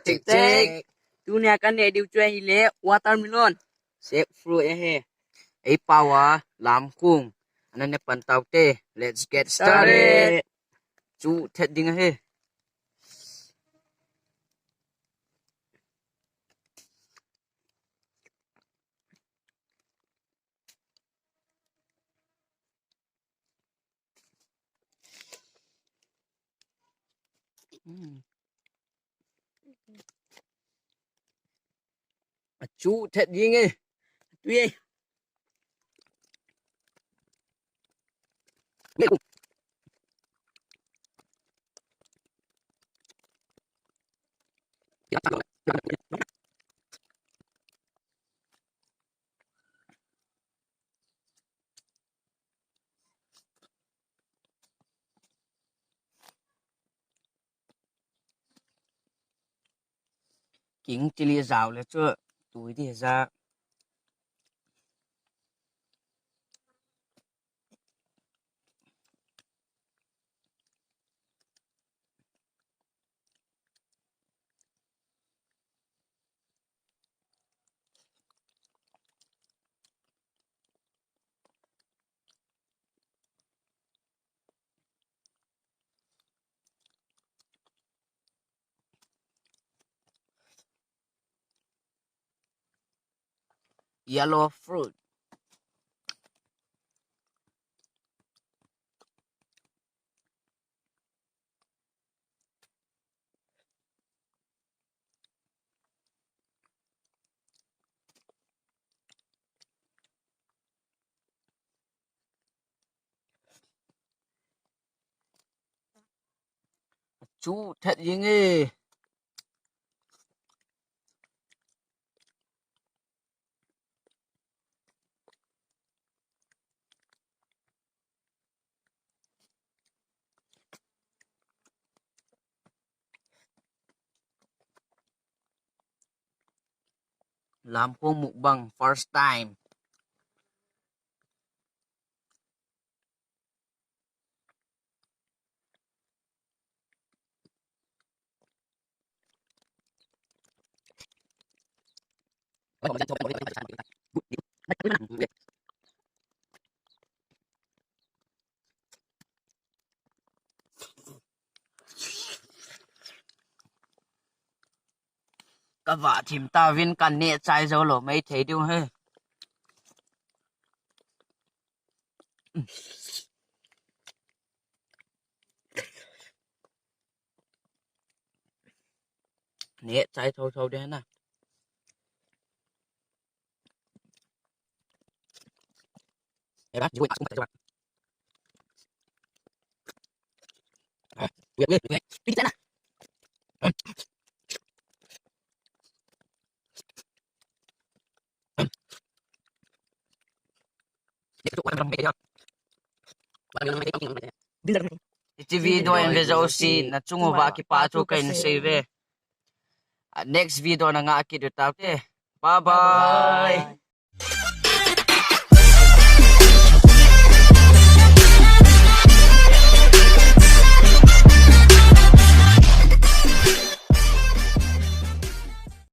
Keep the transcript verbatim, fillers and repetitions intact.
Check, check. Tunia kaneh diu chu ahile watermelon. Jackfruit ahi. Eipao a lamkung. Ana ne pan taute. Let's get started. Started. Chu thet ding ahi. Hmm. Achu thet ding e. Tui e. King chili jao le chu tui di ja. Yellow fruit. Chu thet ding e. Lamkung mukbang first time. Ka va thim ta vin ka neh chai jou lou mai thei diu he. Neh chai thou thou de na. Hiche video in ve jouse, na chung uva kipa thu kahin sei ve. A next video na nga kit u taute. Bye bye.